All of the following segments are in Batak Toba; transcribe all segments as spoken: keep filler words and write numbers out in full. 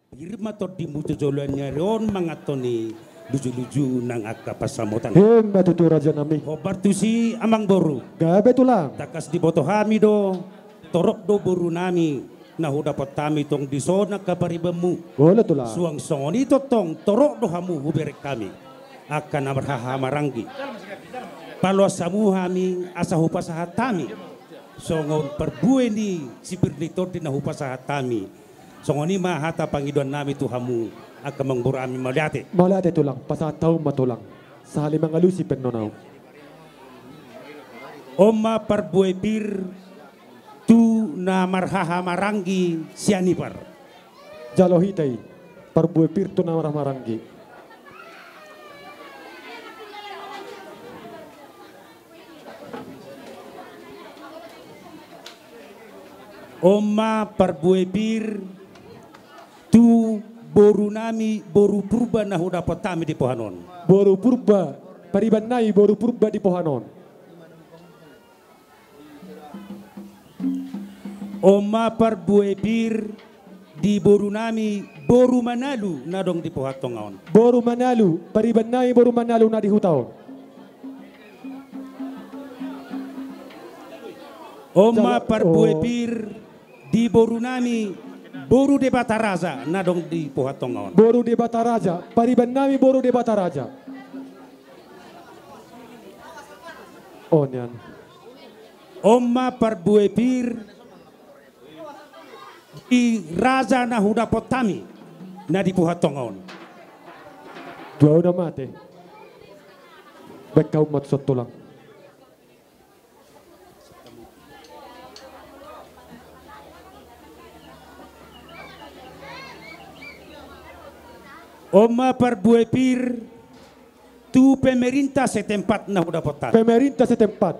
Pir ma tondimu tu joloan ni ari on manganhon ni luju-luju nang angka pansamotan. Emma tutu rajanami. Hombar tusi amangboru. Gabe tulang. Tangkas diboto hami do, torop do borunami na hudapot hami tong dison angka paribanmu. Olo tulang. Suang songon i tongtong torop do hamu hubereng hami angka na marhaha maranggi. Paloas hamu hami asa hupasahat hami songon parbue ni sipir ni tondi na hupasahat hami. Songon i ma hata pangidoannami tu hamu angka amangboru nami, mauliate. Mauliate tulang, pasahat hamu ma tulang. Sahali mangalusi pe annon ahu. On ma parbue pir tu na marhaha maranggi Sianipar. Jalo hita i, parbue pir tu na marhaha maranggi. On ma parbue pir tu borunami boru Purba na hudapot hami di pohanon. Boru Purba, paribannami boru Purba di pohanon. On ma parbue pir di borunami boru Manalu na adong di pohatonga on. Boru Manalu, paribannami boru Manalu na di huta on. On ma parbue pir di borunami boru Debata Raja na adong di pohatonga on. Boru Debata Raja, paribannami boru Debata Raja. On nian. On ma parbue pir di raja na hudapot hami na di pohatonga on. Dua na mate. Baen hamu ma tu son tulang. On ma parbue pir tu pemerintah setempat na hudapot hami. Pemerintah setempat.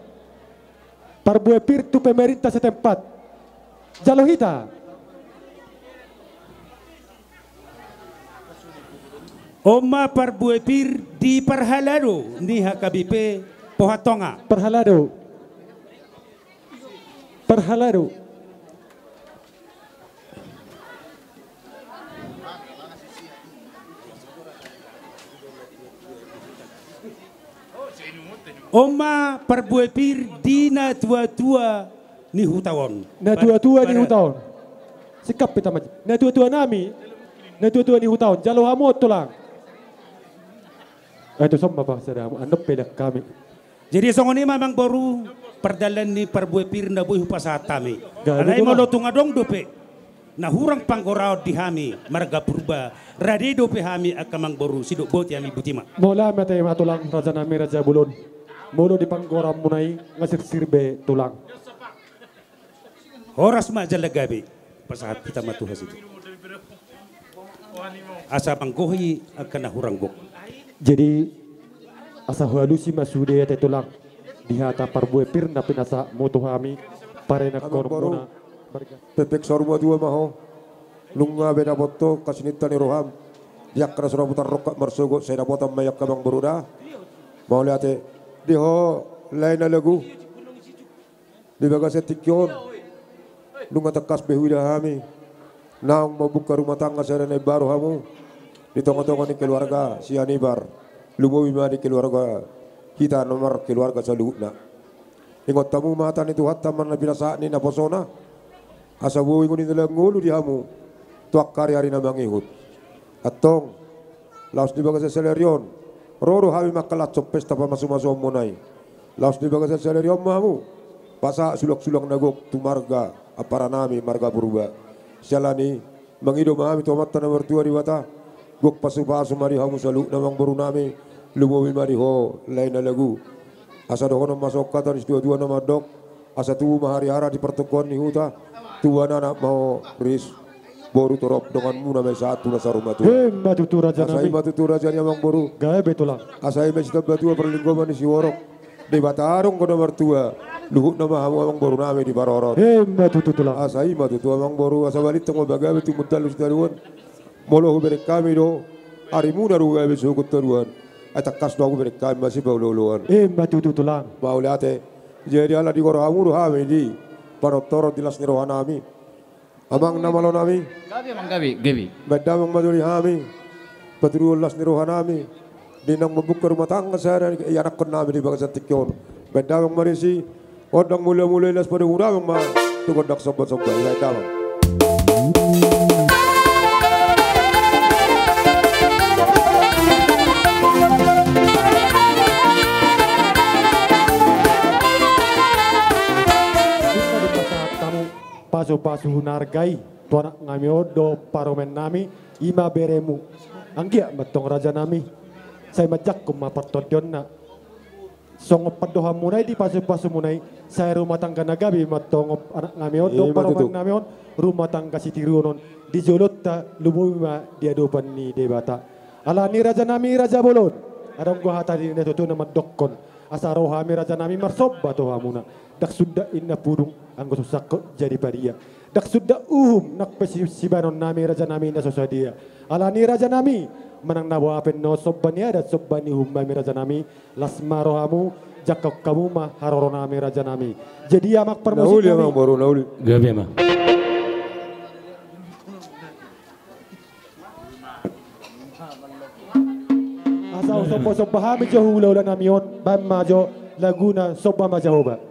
Parbue pir tu pemerintah setempat. Jalo hita. On ma parbue pir di parhalado ni H K B P Pohatonga. Parhalado. Parhalado. On ma parbue pir di natua-tua ni huta on. Natua-tua ni huta on. Singkat pe tama. Natua-tua nami. Natua-tua ni huta on. Jalo hamu on tulang. Eh, tu son ma bah sada hamu. Andop pe dak hami. Jadi songon i ma amangboru pardalan ni parbue pir na boi hupasahat hami. Alai molo tung adong dope na hurang panggoraon di hami marga Purba, rade dope hami angka amangboru, sidok boti hami, boti ma. Molo mate ma tulang, raja nami, raja bolon. Molo di panggoraonmuna i nga sirsir be tulang. Horas ma jala gabe. Pasahat hita ma tu hasido asa manggohi angka na hurang gok. Jadi asa hualusi ma sude ate tulang di hata parbue pir na pinasahatmu tu hami, parenekkonmuna. Pepek saur matua ma ho. Nunga be dapothon hasininta ni roham di angka na so dapotan rongkap marsogot, sai dapotan ma i angka amangboru da. Mauliate. Di ho lae na lagu. Di bagasan tingki on nunga tangkas be huida hami naung mambuka rumah tangga sada na imbaru hamu di tonga-tonga ni keluarga Sianipar, lumobi ma di keluarga hita na markeluarga saluhutna. Ingot hamu ma hata ni Tuhanta ma na pinasahat ni naposona, asa boi ngolu ni na laho ngolu di hamu tu angka ari-ari na mangihut. Antong laos di bagasan sadari on ro do hami mangkalashon pesta pamasu-masuonmuna i. Laos di bagasan sadari on ma hamu pasahat sulang-sulang na gok tu marga ampara nami marga Purba. Siala ni i mangido ma hami tu Amanta na martua Debata, gok pasu-pasu ma di hamu saluhutna amangboru nami, lumobi ma di ho lae na lagu. Asa dohonon ma songon hata ni situa-tua na mandok, asa tubu ma hariara di partungkoan ni huta, tubuan anak ma ho ris boru, torop donganmuna ma i sahat tu na saur matua. Emma tutu raja nami. Asa i ma tutu raja ni amangboru. Gabe tulang. Asa i ma sitamba tua parlinggoman ni siborok. Debata adong do na martua, luhutna ma hamu amangboru nami diparorot. Emma tutu tulang. Asa i ma tutu amangboru, asa balintang ma pagabe tumundalhon sitadoan. Molo hubereng hami do arimuna do gabe sogot tadoan, ai tangkas do hubereng hami ma sipaolo-oloan. Emma tutu tulang. Mauliate. Jadi ala digoro hamu do hami di panortoron di las ni roha nami. Amang na malo nami. Gabe, amang, gabe, gabe. Baen damang ma jo di hami patuduhon las ni roha nami di naung mambuka rumah tangga sada ni ianakkon nami di bagasan tingki on. Baen damang ma disi. Gondang mulia-mulia i, las padomu damang ma tu gondang somba-somba i. Baen damang. Pasu-pasu na arga i tu anak nami on dohot parumaen nami, i ma beremu. Anggiat ma antong raja nami, sai manjangkon ma partondionna. Songon pandohanmuna i di pasu-pasumuna i, sai rumah tangga na gabe ma antong anak nami on dohot parumaen nami on, rumah tangga sitiruon on di jolonta, lumobi ma di adopan ni Debata. Alani raja nami, raja bolon, adong do hata di natuatua na mandokkon, asa ro hami raja nami marsomba tu hamuna. Ndang suda inna pudung anggo so sangkot jadi padia. Ndang suda uhum nang pe si-, sibaenon nami raja nami na so sadia. Alani raja nami, manang na boha pe annon somba ni adat, somba ni uhum hami raja nami, las ma rohamu, jangkon hamu ma haroro nami raja nami. Jadi amang parmusik nami. Na uli amang boru, na uli. Gabe ma. Asa somba-somba hami jo hula-hula nami on, baen ma jo laguna Somba ma Jahowa.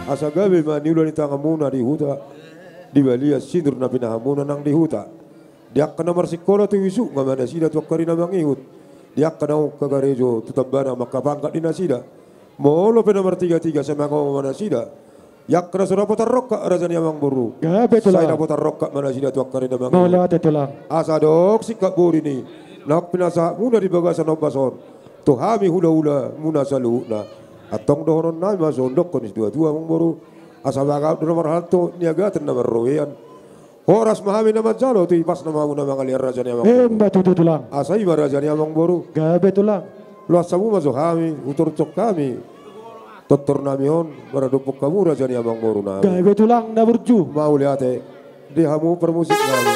Asa gabe ma niula ni tanganmuna di huta, di balian sinur na pinahanmuna nang di huta. Di angka na marsikola tu isukna ma nasida tu angka ari na mangihut. Di angka na ungka garejo tu tambana ma angka pangkat ni nasida. Molo pe na martiga-tiga sai mangomo ma nasida. Di angka na so dapotan rongkap raja ni amang boru. Gabe tulang. Sai dapotan rongkap ma nasida tu angka ari na mangihut. Mauliate tulang. Asa adong singkat borini naung pinasahatmuna di bagasan ombas on tu hami hula-hulamuna saluhutna. Antong dohononnami ma songon dokkon ni situa-tua amang boru. Asa bagak do na marhalto, niagatan na marrobean. Horas ma hami na manjalo, tu ipasna ma hamu na mangalean raja ni amang boru. Emma tutu tulang. Asa i ma raja ni amang boru. Gabe tulang. Loas hamu ma jo hami, hutorus hami tortor nami on maradophon hamu raja ni amang boru nami. Gabe tulang na burju. Mauliate di hamu parmusik nami.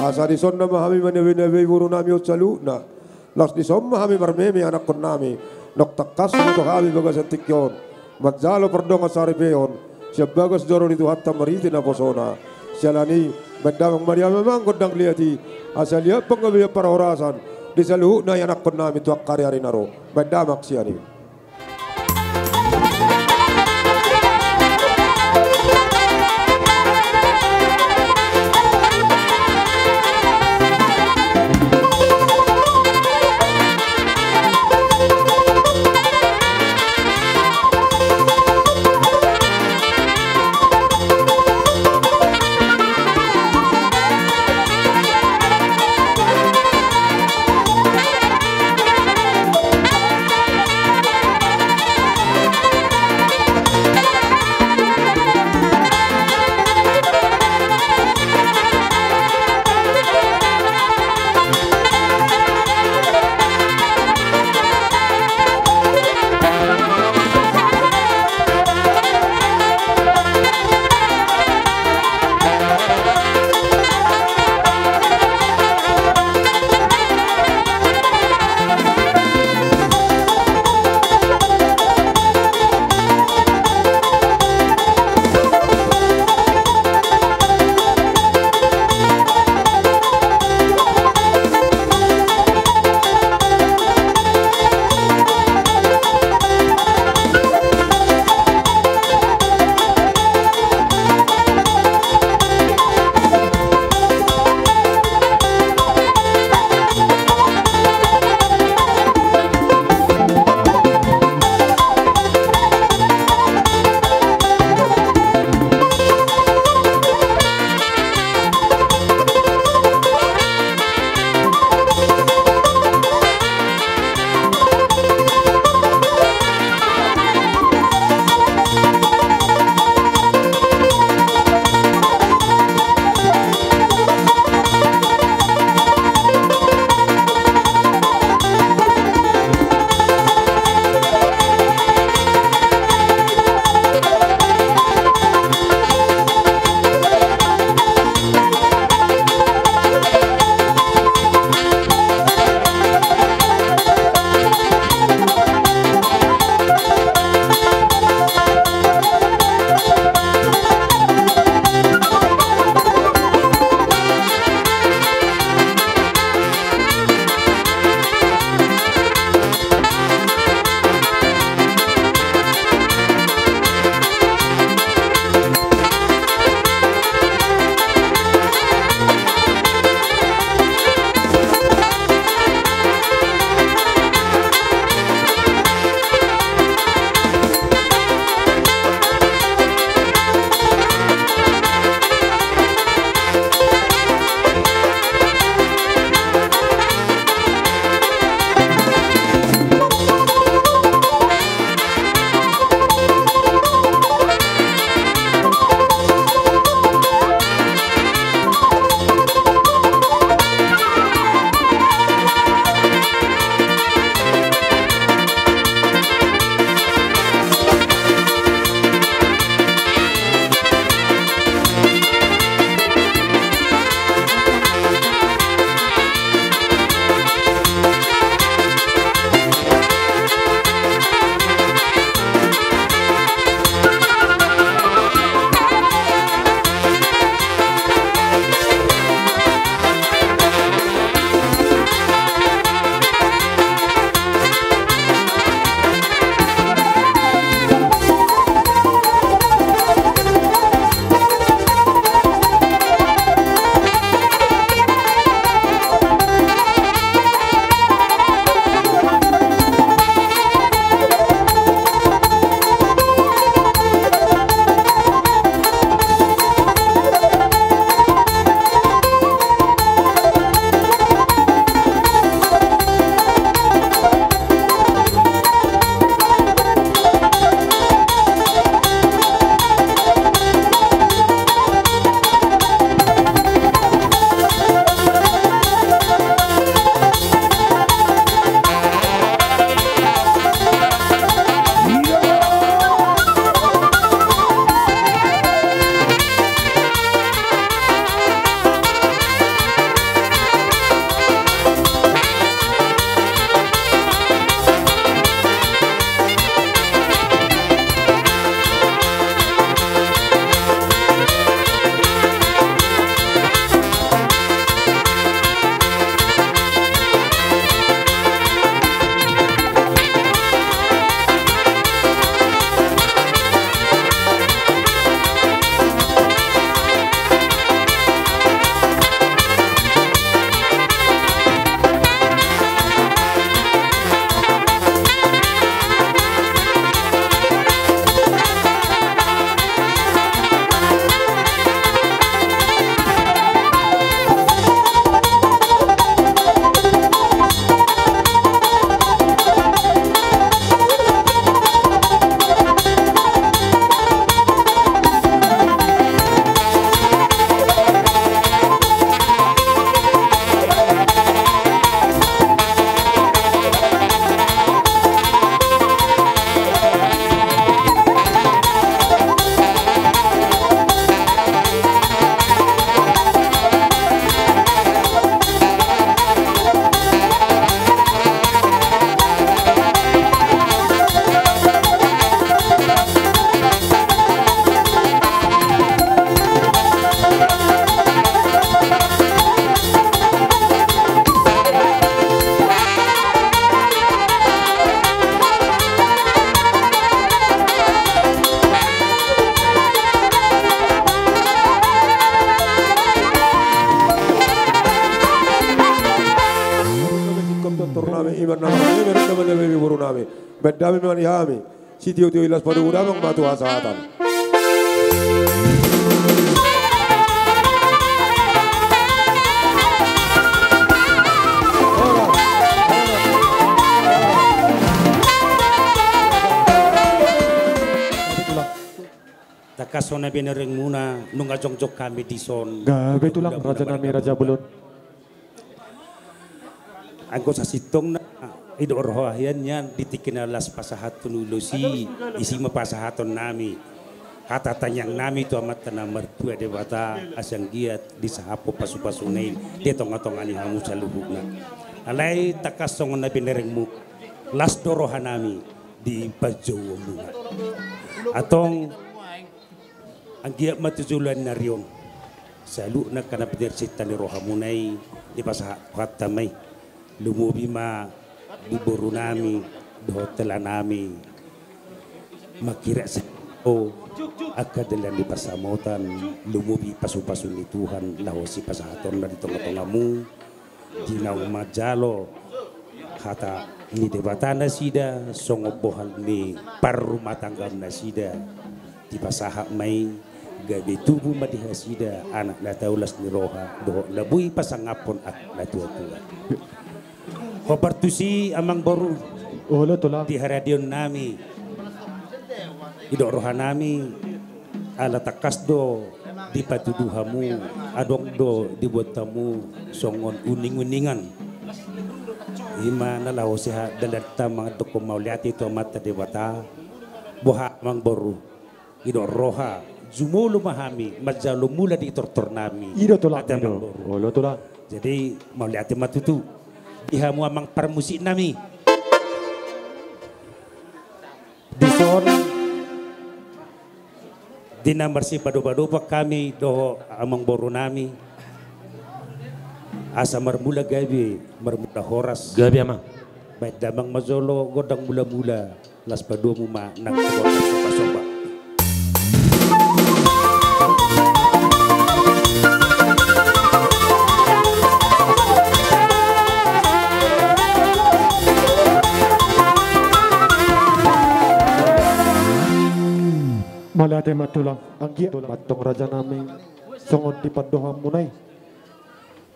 Asa dison ma hami manebenebai boru nami on saluhutna. Laos dison ma hami marmeme anakkon nami. Nunga tangkas huboto hami bagasan tingki on manjalo pardongan saripeon sian bagas joro ni Tuhanta marhite naposona. Siala ni i, baen damang ma di hami amang gondang liat i, asa liat panggabean parhorasan Di saluhutna ianakhon nami tu angka ari-ari na ro. Baen damang sian i. Iban nama nami, merek nama nami, boru nami. Baen damang ma di hami. Sitio-tio i las padomu damang ma tu hasahatan. Tangkas songon na binoringmuna, nunga jongjong hami dison. Gabe tulang, raja nami, raja bolon. Anggo sasintongna, didok roha hian nian di tingki na las pasahathon ulos i, disi ma pasahaton nami. Hata tangiang nami tu Amanta na martua Debata, asa anggiat disahaphon pasu-pasuna i di tonga-tonga ni hamu saluhutna. Alai tangkas songon na binoringmu, las do roha nami di panjouonmuna. Antong, anggiat ma tu joloan ni ari on, saluhutna angka na pinarsinta ni rohamuna i, dipasahat Tuhanta ma i. Lumobi ma di boru nami dohot hela nami, mangkirap sahali angka dalan ni pansamotan, lumobi pasu-pasu ni Tuhan laho sipasahatonna di tonga-tongamu. Di naung manjalo hata ni Debata nasida, songon bohal ni parrumatanggaon nasida, dipasahat ma i, gabe tubu ma di nasida anak na taulas ni roha dohot na boi pasangaphon angka na tua-tua. Hombar tusi, amang boru, olo tulang, di haradeon nami, didok roha nami, ala tangkas do dipatudu hamu, adong do dibuat hamu songon uning-uningan. I ma na laho sidalananta mangantukkon mauliate tu Amanta Debata. Boha, amang boru, didok roha, jumolo ma hami manjalo mula di tortor nami. I do tulang, ate amang boru. Olo tulang. Jadi mauliate ma tutu di hamu amang parmusik nami. Dison, di na marsipado-padopan hami dohot amang boru nami, asa marmula gabe, marmula horas. Gabe, amang. Baen damang ma jolo gondang mula-mula, las padomu ma nang tu gondang somba-somba. Mauliate ma tulang, anggiat tulang mantong raja nami, songon di pandohanmuna i.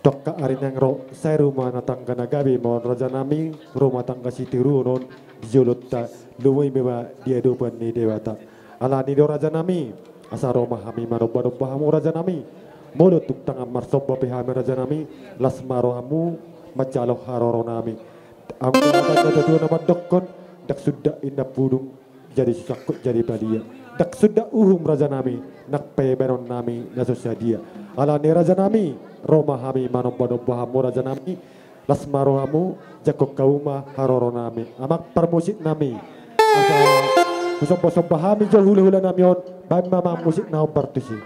Tongka ari naeng ro, sai rumah tangga na gabe ma on raja nami, rumah tangga sitiruon on di jolonta, lumobi ma di adopan ni Debata. Alani do raja nami, asa ro ma hami manomba-nomba hamu raja nami. Molo tung tangan marsomba pe hami raja nami, las ma rohamu manjalo haroro nami. Anggo hata ni natuatua na mandokkon, ndang suda inna pudung jadi so sangkut jadi balia. Ndang suda uhum raja nami, nang pe baenon nami na so sadia. Alani raja nami, ro ma hami manomba-nomba hamu raja nami, las ma rohamu, jangkon hamu ma haroro nami. Amang parmusik nami, asa husomba-somba hami jo hula-hula nami on, baen ma amang musik na hombar tusi.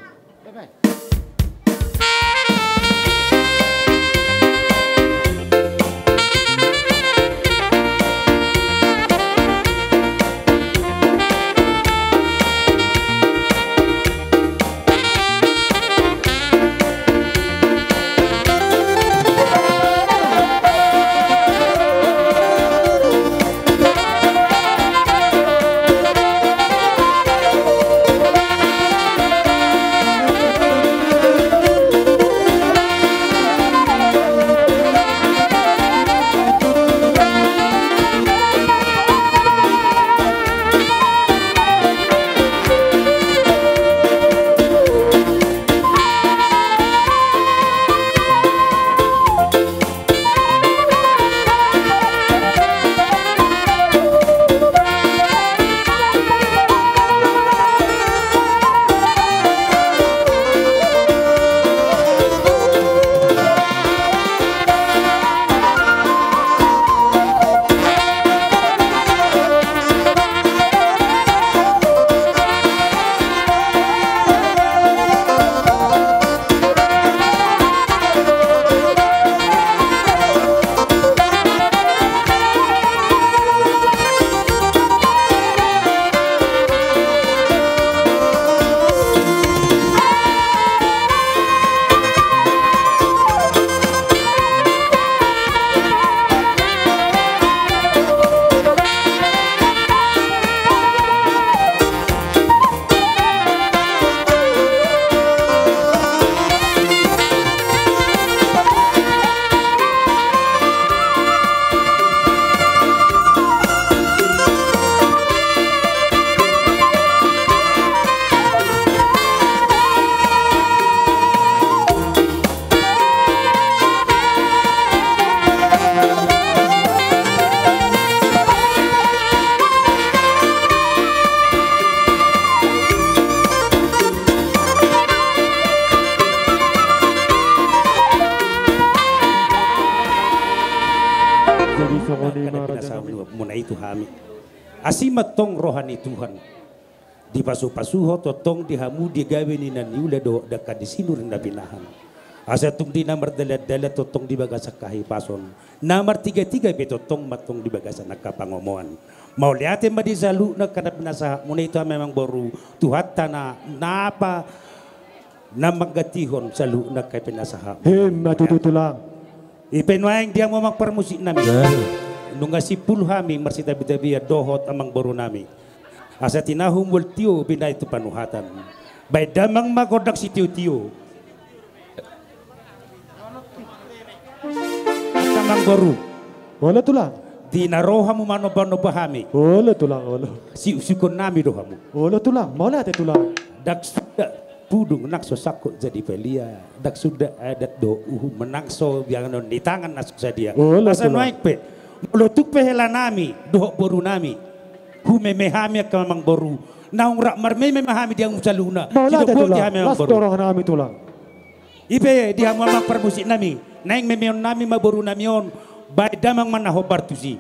tu hami. Asi ma tong roha ni Tuhan. Dipasupasuhon tongtong di hamu di gabe ni na niula dohot dangka ni sinur na pinahan. Asa tung di na mardalandalan tongtong di bagasan hahipason. Na martigatiga pe tongtong ma tong di bagasan angka pangomoan. Mauliate ma di saluhutna angka na pinasahatmuna i tu hami amangboru, Tuhanta na, na pa, na manggantihon saluhutna angka pinasahatmuna. Emma tutu tulang. I pe nuaeng di hamu amang parmusiknami. Nunga simpul hami marsitabitabian dohot amangborunami. Asa tinahu mual tio binahen tu panuhatan. Baen damang ma gondang sitiotio. Amangboru. Olo tulang. Di na ro hamu manombanomba hami. Olo tulang, olo. Siuksikhon nami do hamu. Olo tulang, mauliate tulang. Ndang suda pudung nang so sangkot jadi palia, ndang suda adat dohot uhum nang so biangan ni tangan na so sadia. Olo tulang. Asa nuaeng pe, molo tung pe helanami dohot borunami, humeme hami angka amangboru. Naung rap marmeme ma hami di hamu saluhutna. Mauliate tulang. Las do rohanami tulang. I pe di hamu amang parmusiknami, naeng memeonnami ma borunami on, baen damang ma na hombar tusi.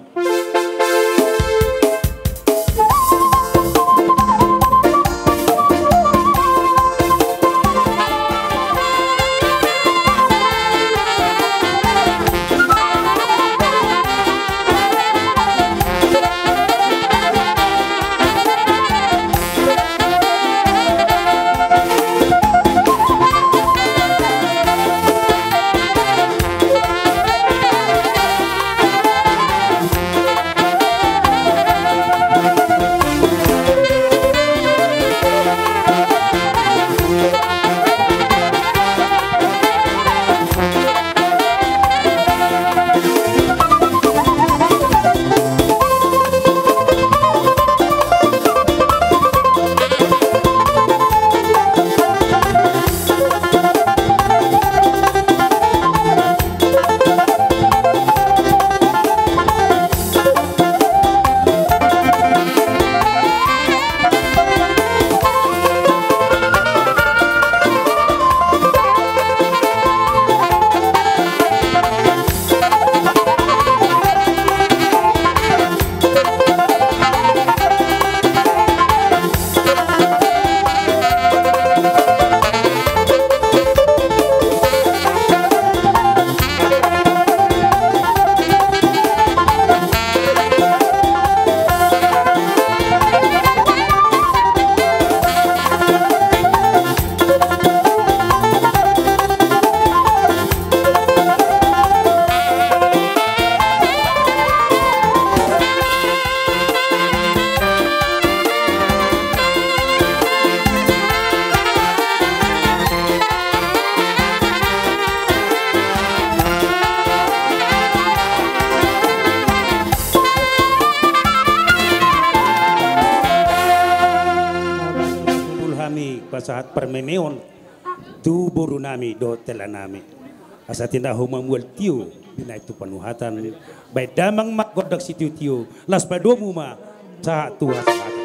Simpul hami pasahat parmemeon tu borunami dohot helanami. Asa tinahu ma mual tio binahen tu panuhatan, baen damang ma gondang sitiotio, laos padomu ma sahat tu hasahatan.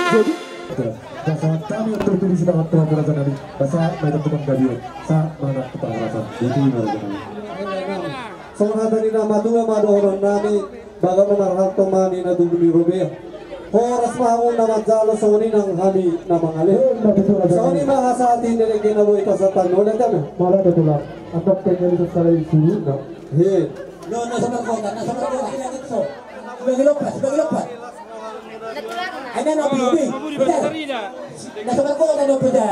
Jadi, pasahat hami untuk tulis tangan pelaburan tadi. Pasahat main tukang gabion. Sahat manang tukang rasa. Jadi, songon hata ni na matua ma dohononnami, bagot ma marhalto ma ninna tubu ni Robea. Horas ma hamu na manjalo, songon i nang hami na mangalehon. Songon i ma hasahatan ni dengke na boi pasahat. Mauliate ma. Mauliate tulang. Antong pe jadi sasala i sulu na. He. No, na sabar kota, na sabar kota. Bagi lopas, bagi lopas. Ai na, na budi, budi. Na sabar kota, na budi.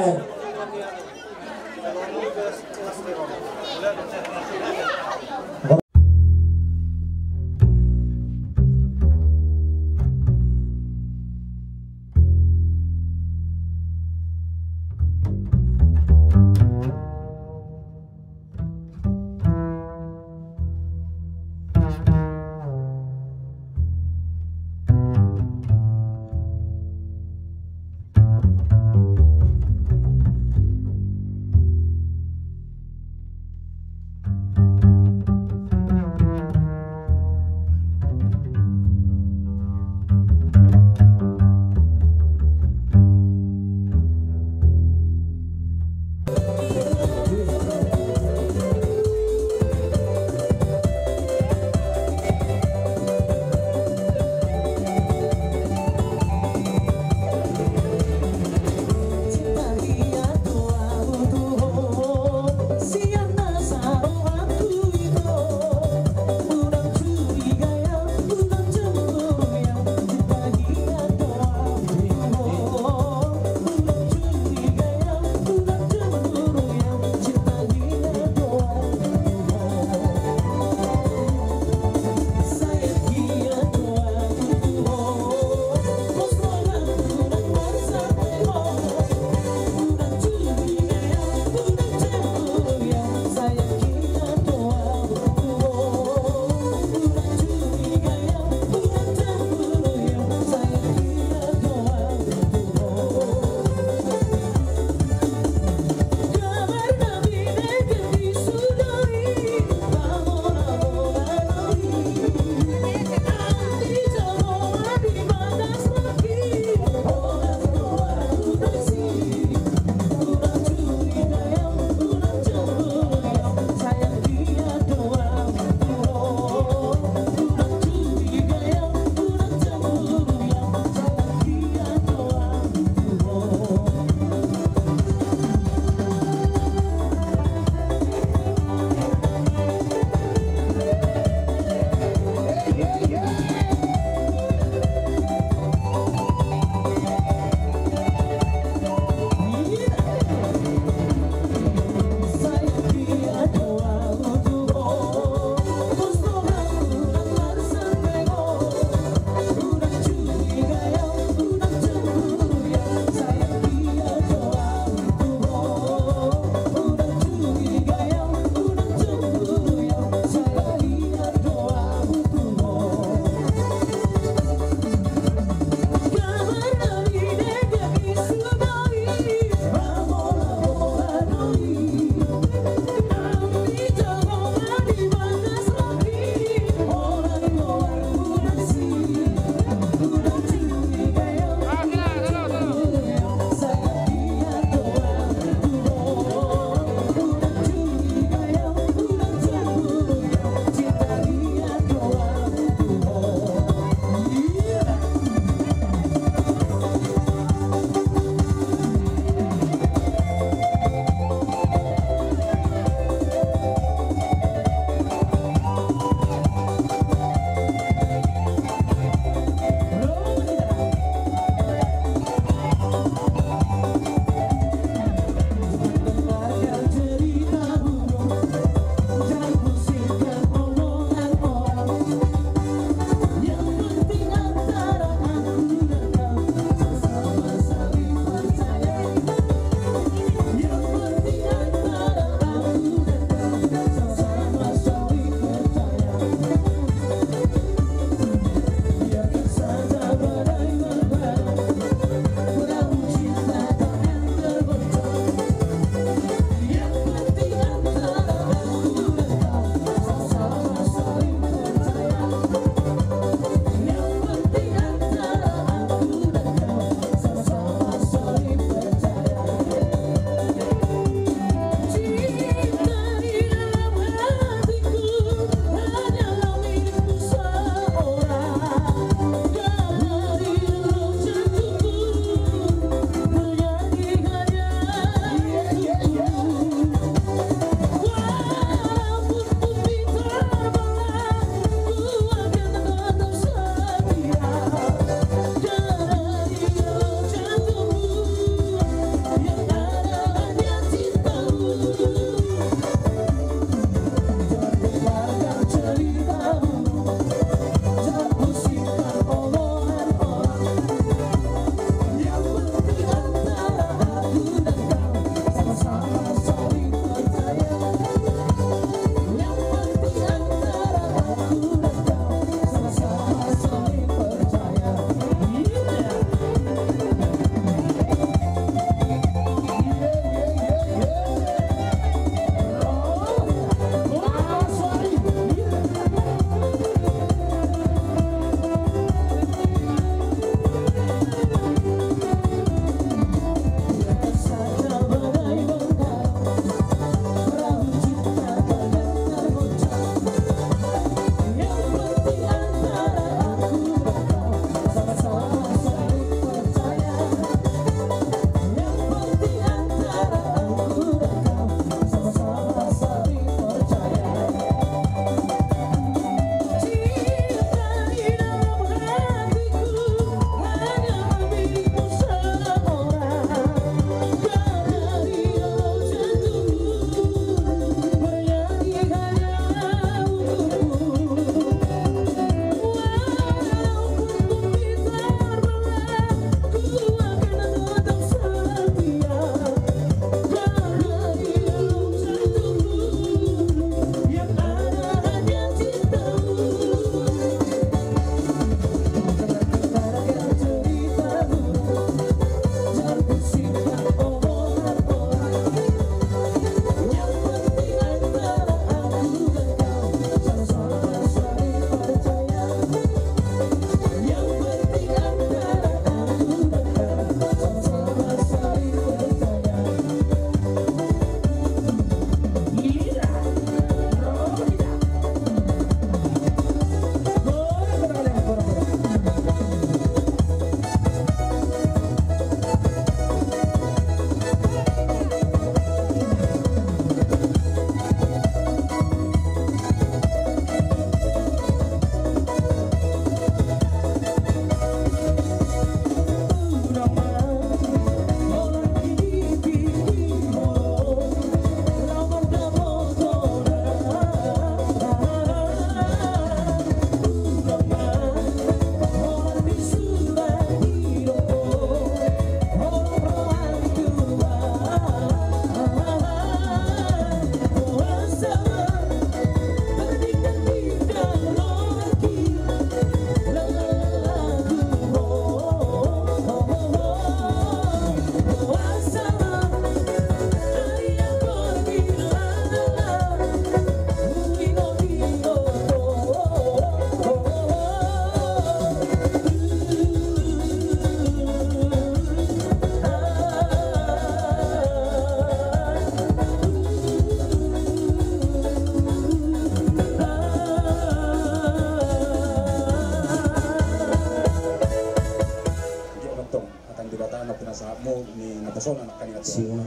Naposo na nangkaningan tu hamu.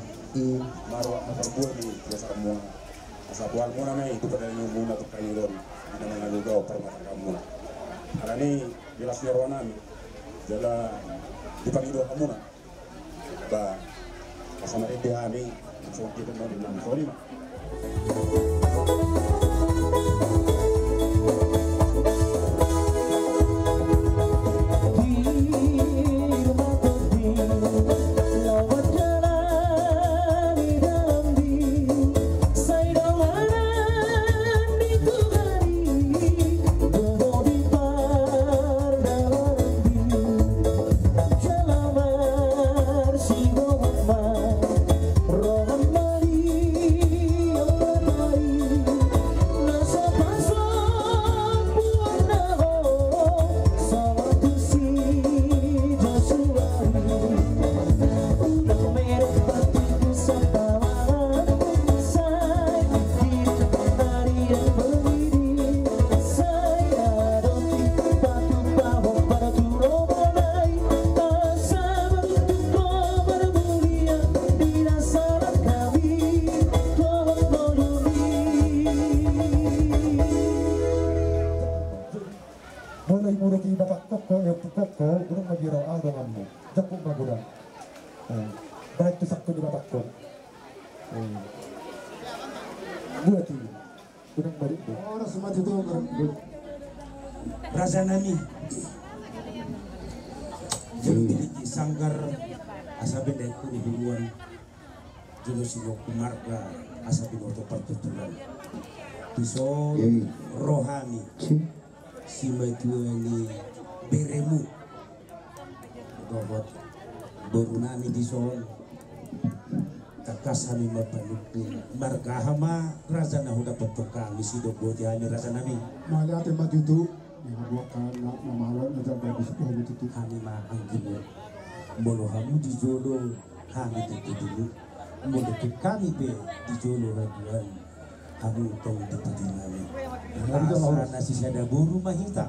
Marwak ma parbue ni biasa hamu. Asa boan muna ma i tu pardalanan muna tu karingon. Di na mangaluga o parmasarakan muna. Alani jelas ni roha nami. Jala di pangido hamuna. Ba asa marende hami. Songon dia pun mau di nama songon i ma. Molo imuruk i bapakkonko, eompungkonko, unang mabiar au donganmu. Jangkon ma godang. Eh, baen tu sangko ni bapakkon. Eh. Buat i. Godang baru. Horas ma tutu. Raja nami. Jolo tingki sanggar asa binahen hami huluan. Jolo sinongku marga asa binoto partuturan. Dison ro hami. Simatua ni beremu dohot boru nami dison. Tangkas hami ma panungkun, marga aha ma raja na hudapothon hami, sidok boti hami raja nami. Mauliate ma tutu. Di hamu angka na mamalo na jala bagus do hamu tutu. Hami ma anggimu. Molo hamu di jolo, hami tutu di jolo. Molo tung hami pe di jolo haduan, hamu tong di pudi nami. Asa na sisada boru ma hita.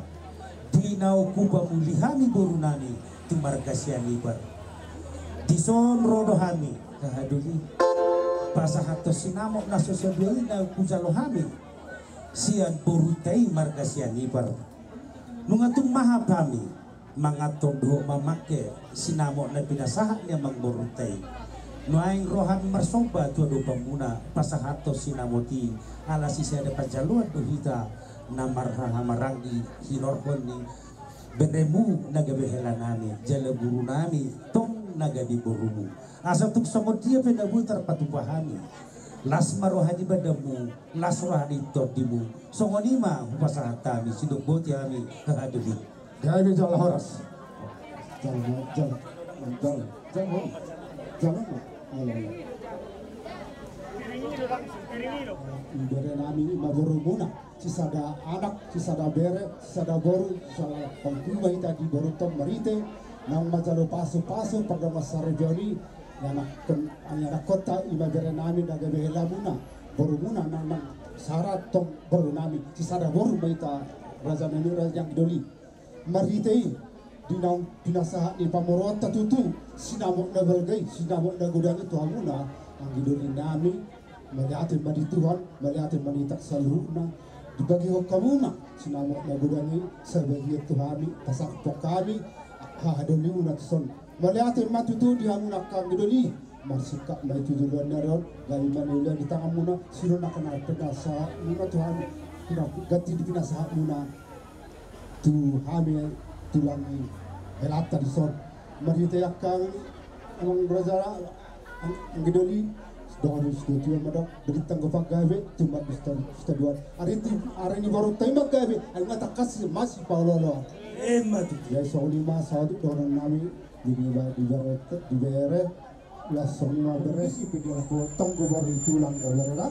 Di na hupamuli hami boru nami tu marga Sianipar. Dison ro do hami hahadoli pasahathon sinamot na so sadia i na hujalo hami sian borunta i marga Sianipar. Nunga tung mahap hami manganhon dohot mamangke sinamot na pinasahat ni amangborunta i. Nuaeng ro hami marsomba tu adopanmuna pasahathon sinamot i, ala sisada panjaloan do hita na marhahamaranggi hinorhon ni beremu na gabe hela nami, jala boru nami tong na gabe borumu. Asa tung songon dia pe na boi tarpatupa hami. Las ma roha ni badanmu, las roha ni tondimu. Songon i ma hupasahat hami, sidok boti hami hahadoli. Gabe jala horas. Jala, jala, jala, jala, jala. Ayo, ayo. Ibere nami ma borumuna. Sisada anak, sisada bere, sisada boru, sisada pangkuma hita di borunta on marhite naung manjalo pasupasu pardongan saripeon i. Ianakhon, ianakkonta i ma bere nami na gabe helamuna, borumuna nang, nang sara tong boru nami, sisada boru ma hita raja nami, raja ni anggi doli. Marhite i di naung pinasahat ni pamoruonta tutu sinamot na balga i, sinamot na godang i tu hamuna anggi doli nami. Mauliate ma di Tuhan, mauliate ma di hita saluhutna. Dibagihon hamuna sinamot na godang i, sabagian tu hami, pasahathon hami hahadoliuna tuson. Mauliate ma tutu di hamuna angka anggi doli. Marsingkat ma i tu joloan ni ari on, gabe ma na uli di tanganmuna, sude angka na pinasahatmuna tu hami, na ganti di pinasahatmuna tu hami tulang ni helanta dison. Marhite angka amang raja, anggi doli, dohot sikotu ma dok, bagi tanggo panggabe, tumbat dusta, dusta duan. Ari ti, ari ni borunta i manggabe, ai ma tangkas masipaolooloan. Emma tutu. Jadi songon i ma saotik dohonon nami, di, di, di bere, di bere. Las songon i ma bere, sipe dia laho tonggo boru i tulang do bere da.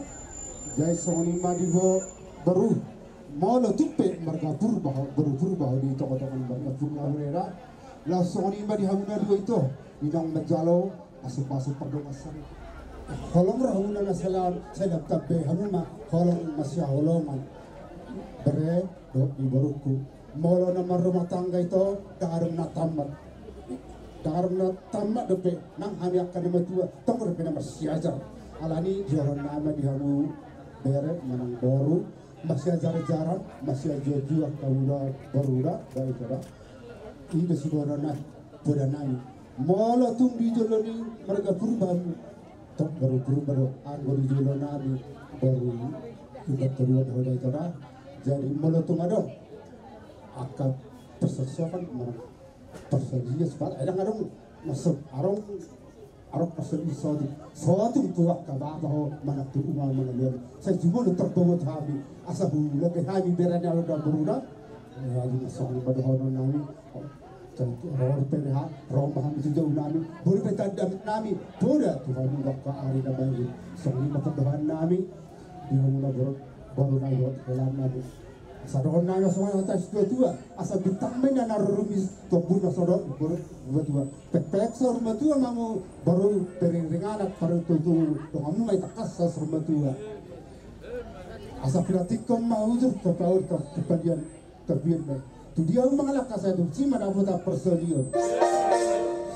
Jadi songon i ma di bo-, boru. Molo tung pe marga Purba ho, boru Purba ho di tongatonga ni marga Purba bere da. Las songon i ma di hamuna dua ito, di naung manjalo pasupasu pardongan sari. Holong rohamuna na salam, salam tabe hamu ma, holong masihaholongan. Bere, dohot di borungku. Molo na marrumah tangga ito, ndang adong na tammat. Dang adong na tamat dope, nang hami angka na matua, tong dope na marsiajar. Alani i, jolo nama di hamu bere manang boru, masiajar-ajaran, masiajar-ajaran, angka mula boru da, baik da. I do siboto na poda nami. Molo tung di jolo ni marga Purba hamu, tong boru Purba do, anggo di jolo nami boru Purba Toruan do da, ito da. Jadi molo tung adong angka persosokan manang Parsadias pala, eh, dang adong, maksud, adong, adong parsadias sotung, sotung tu angka bapa ho, manang tu uma, manang luar. Sai jumolo tarbawa tu hami, asa huulahon hami bere ni anak da boru da. Eh, jadi songon i ma dohonon nami. Ro pe hami, ro ma hami tu jabu nami, boi pe tanda nami, poda tu hami angka ari na baen. Songon i ma pandohan nami. Di hamu na boru, boru na i, boru hela nami. Asa dohonon nami songon hata ni situa-tua, asa bintang ma i na narumis tu ombun na so dok boru matua. Pekpek saur matua ma hamu boru, pariring anak, pariring tutu, donganmu ma i tangkas saur matua. Asa pinantikhon ma hujur tu paur, tu padian. Tapian ma i. Tu dia hamu mangalangka, sai tu si ma dapotan parsaulian.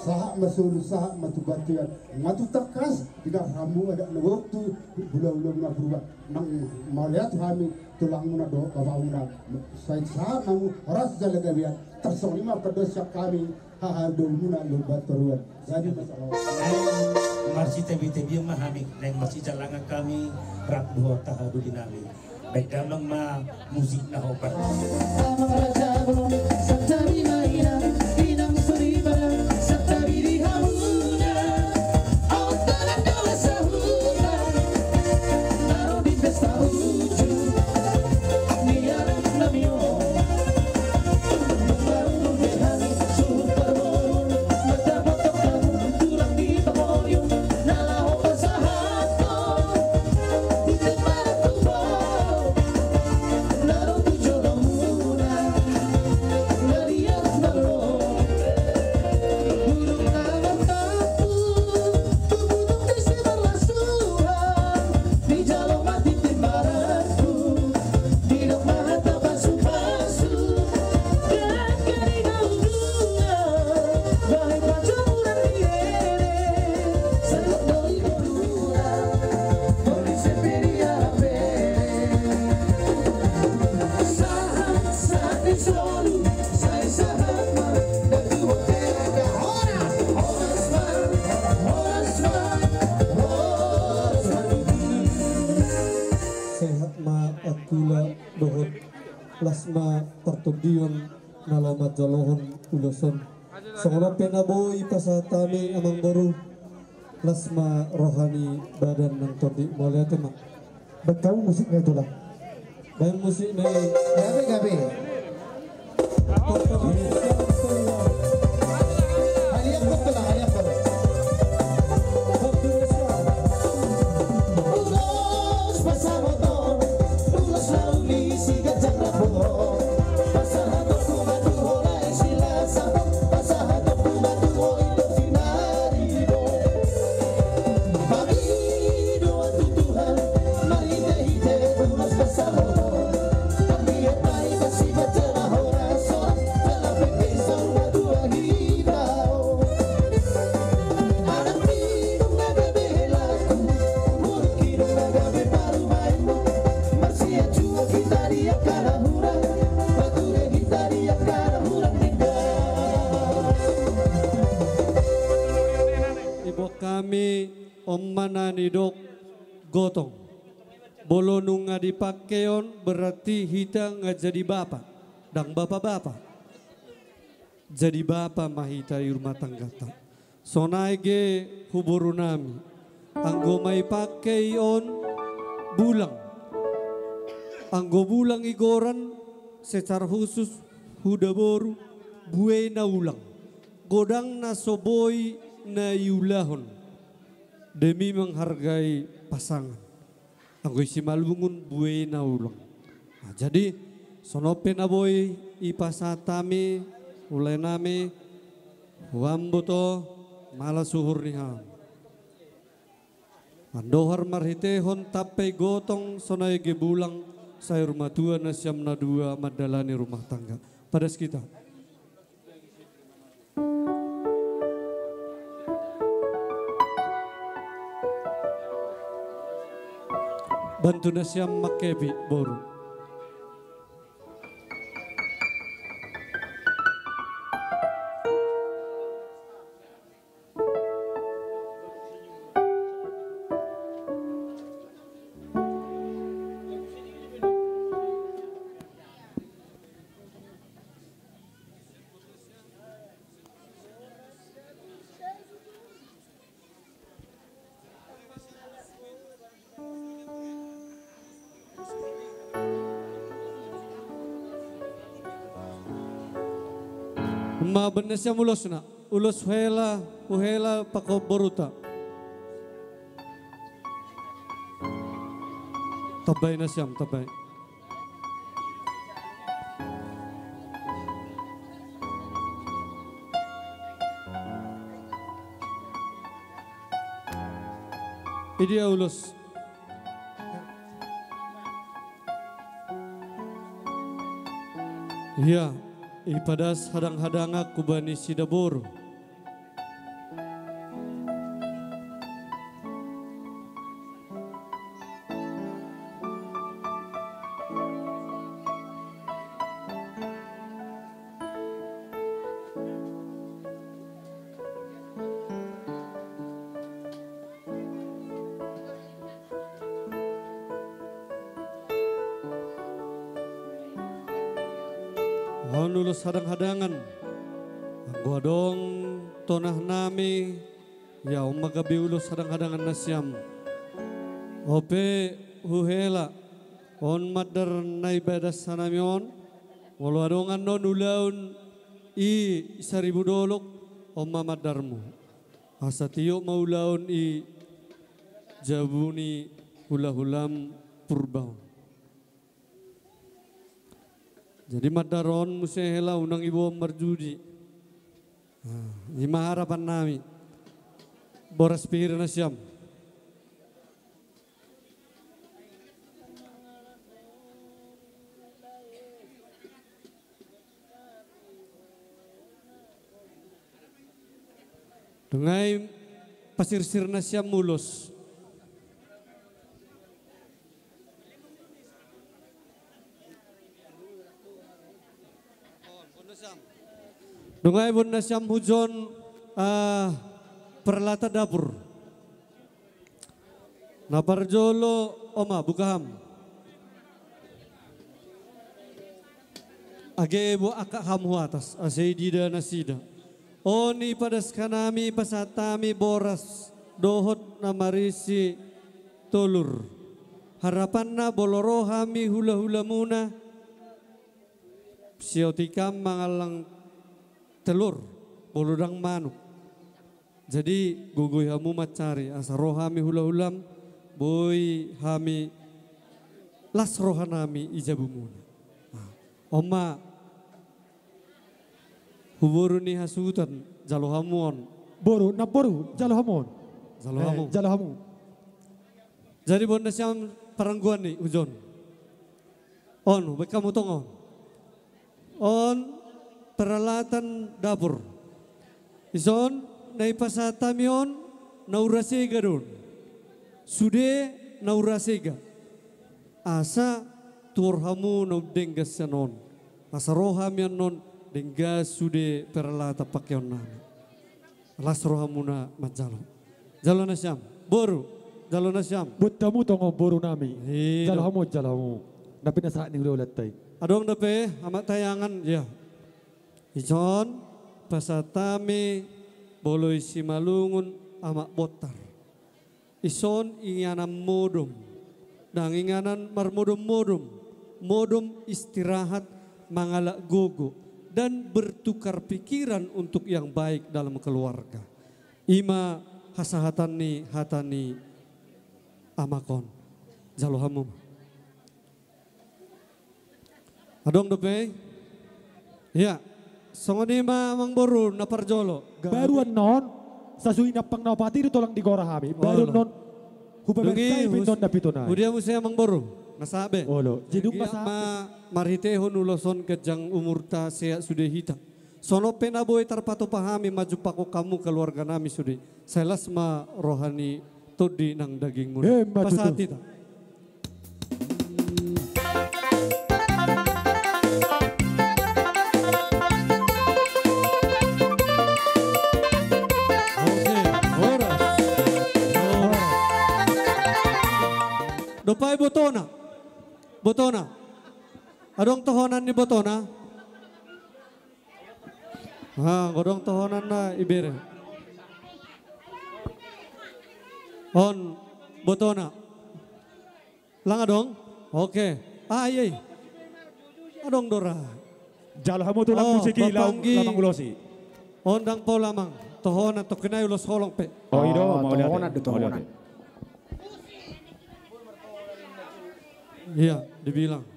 Sahat ma solu, sahat ma tu bontean. Nunga tung tangkas, pinarhamu adat na gok tu hulahula muna Purba. Nang mauliate tu hami, tulangmuna dohot bapamuna. Sai sahat ma hamu horas jala gabean. Tarsongon i ma pandohan sian hami, hahadomulimuna Purba Toruan. Jadi masalah. Naeng marsitabi-tabian ma hami, naeng marsijalangan hami, rap dohot hahadolinami. Baen damang ma musik na hombar. Amang raja bolon, santabi ma inang, inang soripada, santabi di hamuna. Aut dalan dalan sahuta, na ro di pesta unjuk ni anak nami on. Baru nunde hami suhut parboruon, mandapothon hamu tulang di pangoli on, na laho pasahathon. Sehat ma Angkula dohot las ma partondion na laho manjalohon ulos on. Songon on pe na boi pasahat hami, amang boru, las ma roha ni badan nang tondi. Mauliate ma. Baen hamu musikna i, Tulang. Baen musikna i. Gabe, gabe. Haliang, Tulang, haliang. Ulos pasahaton, ulos na uli si ganjang rap on. Pasahatonku ma tu ho lae Silasaphon, pasahatonku ma tu ho ito Sinaribon. Pangidoan tu Tuhan marhitehite ulos pasahaton. Anggiat ma i tasipat jala horas, horas jala pengki saur matua hita on. Anak ni inong na gabe helaku, muruk inong na gabe parumaenmu. Marsianjuan hita di angka na hurang, pature hita di angka na hurang denggan. Diboan hami on ma na nidok gotong. Molo nunga dipangke on, berarti hita nga jadi bapa. Dang bapa-bapa. Jadi bapa ma hita di rumah tanggata. Sonai ge, huboru nami, anggo ma ipangke i on bulang. Anggo bulang igoran secara khusus huda boru, bue na ulang. Godang na so boi na iulahon demi menghargai pasangan. Anggo i Simalungun, bue na ulang. Nah, jadi, songon on pe na boi ipasahat hami, ulae nami, huamboto, malas uhur ni hami. Andohar marhitehon tampe gotong sonai ge bulang, saur matua nasiam na dua mandalani rumah tangga. Padas hita. Bantu nasiam mangkepi, boru. Ma baen nasiam ulosna, ulos hela, huhela pakon boruta. Tambai nasiam, tambai. Idia ulos. Ia, ipadas hadang-hadangku bani sidaboru. On ulos hadang-hadangan. Anggo adong tonahnami, ia on ma gabe ulos hadang-hadangan nasiam. On pe huhela, on mandar na ibadas hanami on, molo adong annon ulaon i saribu dolok, on ma mandarmu. Asa tiop ma ulaon i jabu ni hula-hulam Purba on. Jadi mandar on muse hela, unang diboan marjudi. Nah, i ma harapannami. Boras pir nasiam. Dung i pasirsir nasiam ulos. Dung i boan nasiam hujon, ah, peralatan dapur. Na parjolo, on ma, buka hamu. Age boan angkat hamu hu atas, asa diida nasida. On ipadas hanami, pasahat hami boras dohot na marisi tolur. Harapanna molo ro hami hula-hulamuna, siotik an mangallang telur, molo ndang manuk. Jadi gogoi hamu mansari, asa ro hami hula-hulam, boi hami las rohanami di jabumuna. Nah, on ma tu boru ni hasuhuton, jalo hamu on. Boru, namboru, jalo hamu on. Jalo hamu. Eh, jalo hamu. Jadi boan nasiam parangguan i hujon. On, baen hamu tong on. On peralatan dapur. Dison na ipasahat hami on naung ra sega do on. Sude naung ra sega. Asa tuor hamu naung denggan sian on. Asa ro hami annon denggan sude peralatan pakeonnami. Las rohamuna manjalo. Jalo nasiam. Boru, jalo nasiam. Boan hamu tong on borunami. Jalo hamu, jalo hamu. Dope na sahat ni hula-hulanta i. Adong dope, amak tayangan, ya. Dison pasahat hami boloi Simalungun, Amak Bontar. Dison inganan modom. Ndang inganan marmodom-modom. Modom istirahat, mangalap gogo, dan bertukar pikiran untuk yang baik dalam keluarga. I ma hasahatan ni hata ni amak on. Jalo hamu ma. Adong dope? Ya. Songon i ma amangboru na parjolo. Baru annon, sasui nampang na opat i do tolang digora hami. Baru annon, hupabaen sai pe annon na pitu nai. Hudia muse amangboru, na sahat be. Olo. Jadi dung ma sahat, marhitehon ulos on ganjang umurta, sehat sude hita. Songon on pe na boi tarpatupa hami manjumpangkon hamu keluarganami sude. Sai las ma roha ni tondi nang dagingmuna. Emma tutu. Pasahat hita. Oke, horas. Horas. Dope botona. Botona. Adong tohonan ni botona? Ha, godang tohonan na ibere. On, botona. Lang adong? Oke. Ah, iya, iya. Adong do ra. Jalo hamu tulang musik i, laung, Bapanggi. Lamang ulosi. On ndang pola amang. Tohonan, tokkin nai ulos holong pe. Oh, i do, oh, mauliate. Tohonan do, mauliate. Tohonan. Iya, dibilang.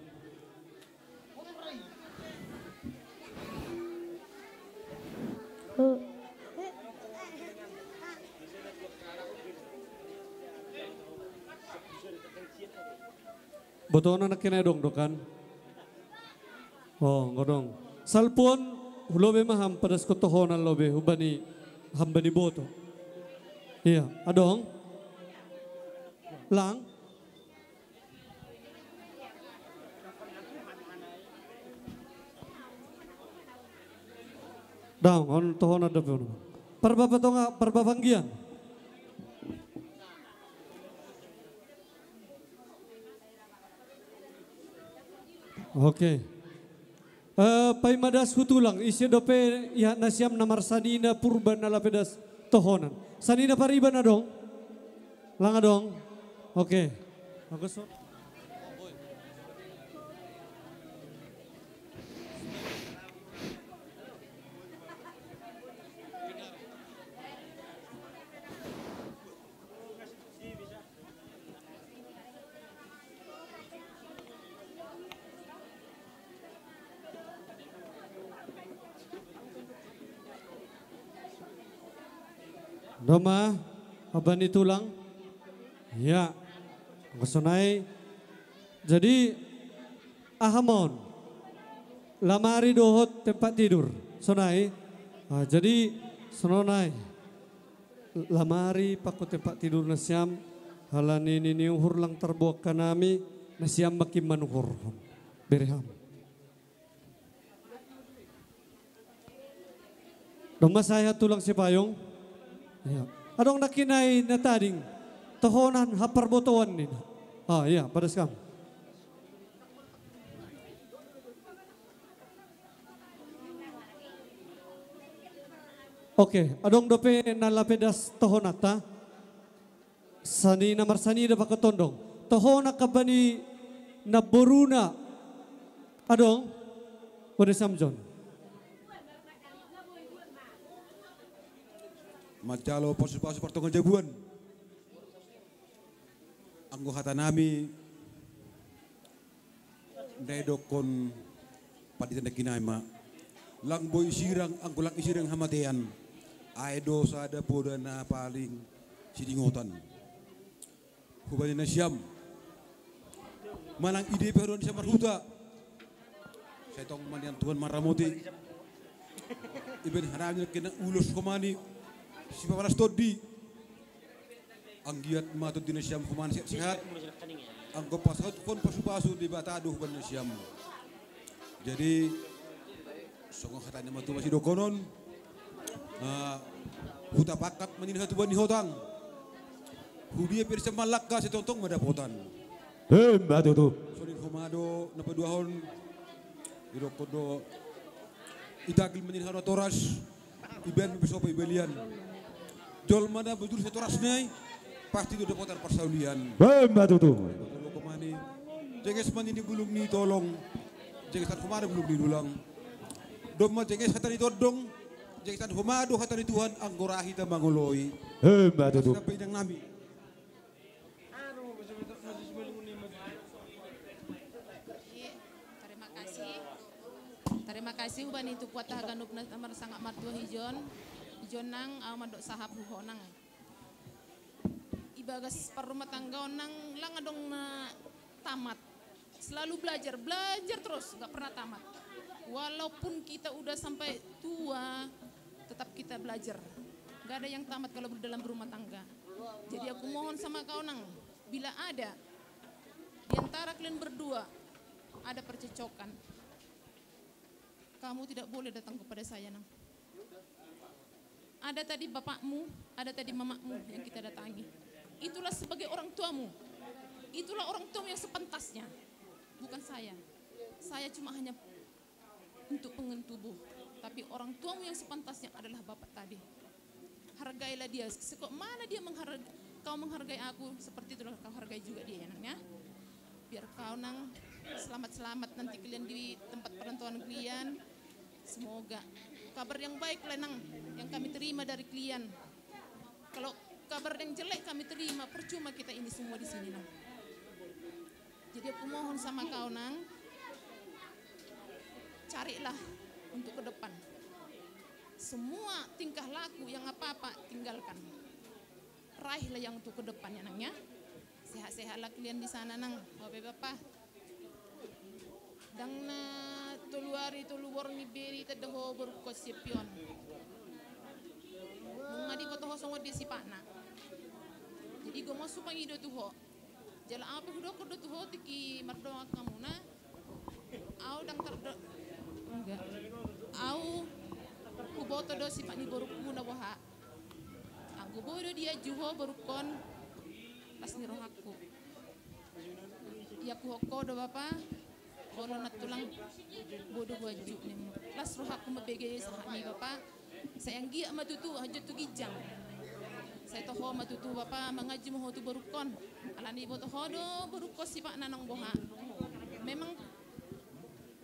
Botona nangkin adong do kan? Oh, ngodong. Salpu on, hulobi ma ham, padaskon tohonan lobi, hubani, hambani boto. Iya, adong. Lang. Daong, on tohonan dope on. Parbapatonga, parbapanggian. Oke. Eh, paima das hu tulang, ise dope ia nasiam na marsanina Purba na lape das tohonan. Sanina pariban adong? Lang adong? Oke. Agus. Doma, hambani tulang. Ya. Sonai. Jadi, aha ma on? Lamari dohot tempat tidur. Sonai. Ah, jadi, sonai. Lamari pakko tempat tidur nasiam, halani ni uhur lang tarboan hanami, nasiam makin manuhor. Bere ham. Doma sahat tulang Sipayung. Iya. Adong nangkin nai na tading. Tohonan haparbotoan nina. Ah, iya, padas kam. Oke, adong dope na lape das tohonanta. Sani na marsani da pakon tondong. Tohonan hambani namboruna. Adong. Ode Samjon. Manjalo pasupasu partonga jabuan. Anggo hatanami, na didokkon pandita nangkin nai ma, lang boi sirang, anggo lang isirang hamatean, ai do sada poda na paling siningotan. Hubani nasiam, manang ide pe haduan ni sian marhuta, sai tong ma nian Tuhan maramoti. Ibaen hanami nangkin ulos homani, sipapalas tondi. Anggiat ma tondi nasiam homani sehat-sehat. Anggo pasahathon pasupasu Debata do hubani nasiam. Jadi, songon hata ni natuatua ma sidohonon, ah, huta pangkat ma nian hatubuan ni hotang. Hudia pe sian malangka sai tongtong ma dapotan. Emma tutu. Songon i homa do na paduahon, didokkon do, itagil ma nian hau natoras, ibaen ma pe sopo i balian. Jolma na bujur sian torasna i, pasti do dapotan parsaulian. Emma tutu. Tolu komani. Jengges ma nian di bulung ni tolong. Jengges homa do bulung ni dulang. Domma jengges hata ni tondong. Jengges homa do hata ni Tuhan, anggo ra hita mangoloi. Emma tutu. Sampe inang nami. Tarima kasih. Tarima kasih hubani tu puat haganup na marsangap martua hijon. Hijon nang, au mandok sahap huho nang. Ibagas parrumatanggaon nang lang adong na tamat. Selalu belajar, belajar terus, nggak pernah tamat. Walaupun kita udah sampai tua, tetap kita belajar. Nggak ada yang tamat kalau dalam rumah tangga. Jadi aku mohon sama kau nang, bila ada di antara kalian berdua ada percekcokan, kamu tidak boleh datang kepada saya, Nang. Ada tadi bapakmu, ada tadi mamakmu yang kita datangi. Itulah sebagai orang tuamu. Itulah orang tuamu yang sepantasnya. Bukan saya. Saya cuma hanya untuk pengen tubuh. Tapi orang tuamu yang sepantasnya adalah bapak tadi. Hargailah dia. Sekok mana dia mengharga-, kau menghargai aku, seperti itulah kau hargai juga dia, ya, Nang, ya. Biar kau, Nang, selamat-selamat nanti kalian di tempat perantauan kalian. Semoga kabar yang baik lah, Nang, yang kami terima dari kalian. Kalau kabar yang jelek kami terima, percuma kita ini semua di sini, Nang. Jadi aku mohon sama kau, Nang, carilah untuk ke depan. Semua tingkah laku yang apa-apa tinggalkan. Raihlah yang untuk ke depan, ya, Nang, ya. Sehat-sehatlah kalian di sana, Nang. Bapak, Bapak. Ndang na tolu ari tolu borngin be ditanda ho borungkon si Elpi on. Nunga diboto ho songon dia sipatna. Jadi gomos hupangido tu ho. Jala au pe hudokkon do tu ho tingki mardongan hamuna. Au ndang tardo-, enggak. Au huboto do sipat ni borungku na boha. Anggo boi do diaju ho borungkon, las ni rohangku. Ia huhok ho do, Bapa, olo nantulang, boi do huaju nimmu. Las rohangku mambege sahat ni, Bapa. Sai anggiat ma tutu, hajo tu ginjang. Sai toho ma tutu, Bapa, mangaji ma ho tu borungkon. Alani diboto ho do borungkon sipatna naung boha. Memang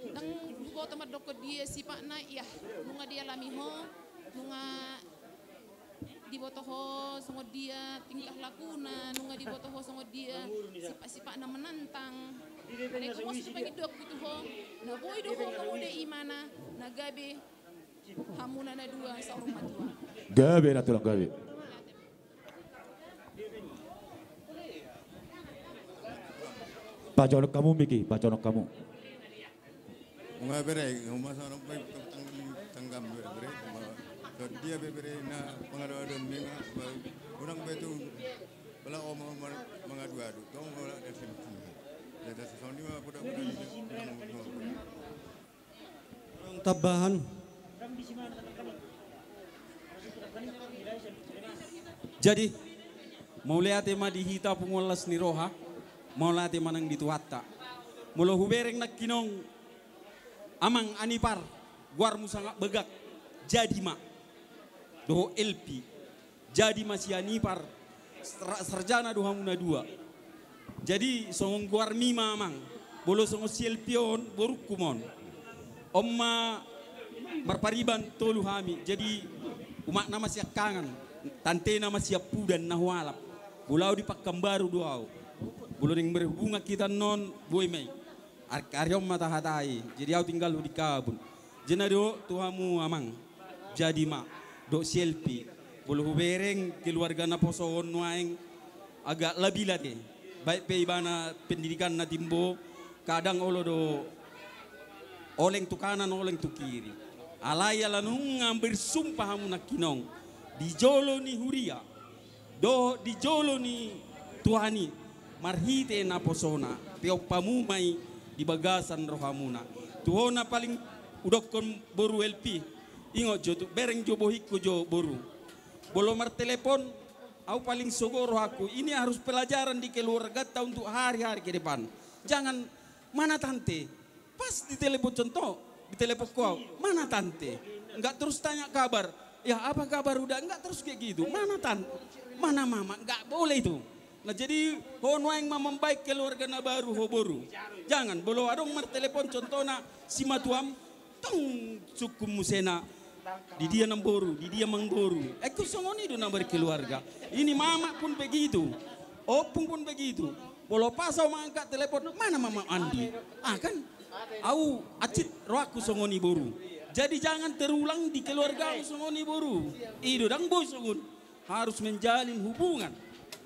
ndang huboto mandokkon dia sipatna, ia nunga dialami ho, nunga diboto ho songon dia tingkah lakuna, nunga diboto ho songon dia sipat-sipatna menantang. Alai gomos do pangidoanku tu ho, na boi do ho mamodai imana, na gabe hamuna na dua saur matua. Gabe, nantulang, gabe. Pajonok hamu, Miki, pajonok hamu. Nga bere, nga masa orang pai tang-, tang-, tanggam bere, bere, ma-, so dia be bere na pangadu-aduan ni nga, ba-, unang be tu, pala oma, oma, mangadu-adu, tong, pala da sini. Ya, da sasoni ma, poda, poda, poda, poda. Tambahan. Jadi, mauliate ma di hita punguan las ni roha, mauliate ma nang di Tuhanta. Molo hubereng nangkining, Amang Anipar, goarmu sangat bagak, jadi ma. Dohot Elpi. Jadi ma si Anipar, sar-, sarjana do hamu na dua. Jadi songon goarmi ma, Amang. Molo songon si Elpi on, borungku ma on. On ma marpariban tolu hami. Jadi umakna ma siangkangan, tantena ma siampudan na hualap. Molo au di Pakanbaru do au. Molo naeng berhubungan hita annon, boi ma i. Ar-, ari on ma tahatai. Jadi au tinggal hu Dingkabun. Jadi na do tu hamu, Amang. Jadi ma, dohot si Elpi, molo hubereng keluarga naposo on nuaeng agak labilat e. Baik pe ibana pendidikanna timbo, kadang olo do oleng tu kanan, oleng tu kiri. Alai ala nunga bersumpah hamu nangkining, di jolo ni huria, dohot di jolo ni Tuhan i, marhite naposona, peop hamu ma i di bagasan rohamuna. Tu ho na paling hudokkon boru Elpi, ingot jo tu, bereng jo bohingku jo boru. Molo martelepon, au paling sogo rohangku, ini harus pelajaran di keluarganta untuk hari-hari ke depan. Jangan, mana tante? Pas ditelepon, contoh, ditelepon ho au, mana tante? Enggak terus tanya kabar. Ya, apa kabar uda? Enggak terus kayak gitu. Mana tan-, mana mama? Enggak boleh itu. Nah, jadi ho nuaeng ma mambahen keluarga na baru ho boru. Jangan, molo adong martelepon contohna simatuam, tong sungkun musena. Di dia namboru, di dia mangboru. Ingkon songon i do na berkeluarga. Ini mama pun begitu. Ompung pun begitu. Molo pas au mangangkat telepon, mana mama Andi? Ah, kan? Au hansit rohangku songon i boru. Jadi jangan terulang di keluargamu songon i boru. I do, ndang boi songon. Harus menjalin hubungan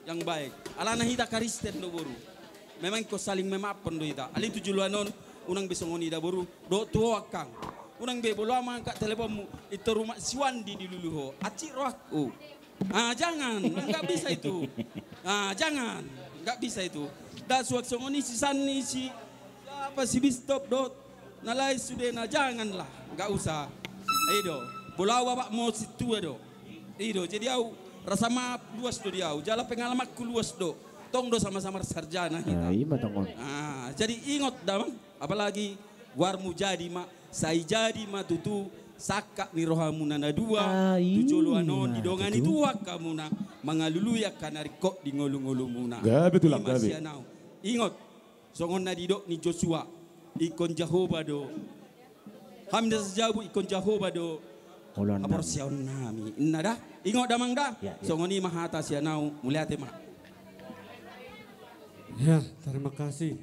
yang baik. Alana hita Kristen do boru. Memang ingkon saling memaaphon do hita. Alai tu joloan on, unang be songon i da boru. Dohot tu ho angkang. Unang be molo au mangangkat teleponmu, intor umak si Wandi dilulu ho. Hansit rohangku. Ah, jangan, nggak bisa itu. Ah, jangan, nggak bisa itu. Da suang songon i si Sandi, si apa, si Bistop dohot na lain sudena, janganlah, nggak usah. I do, bola au abang mo sintua do. I do, jadi au rasa maaf luas do di au, jala pengalamanku luas do. Tong do sama-sama sarjana hita. Ah, ima tong on. Ah, jadi ingot damang, apalagi goarmu jadi ma, sai jadi ma tutu sangkap ni rohamuna na dua. Ah, tu joloan on, iya, didongani tutu Tuhan hamuna, mangalului angka na ringkot di ngolu-ngolumuna. Gabe tulang, ima gabe. Sian au. Ingot, songon na didok ni Josua, ingkon Jahowa do. Hami na sajabu ingkon Jahowa do. Oloan nami. Haporseaon nami. Inna da. Ingot damang da. Ya, ya. Songon i ma hata sian au, mauliate ma. Ya, terima kasih.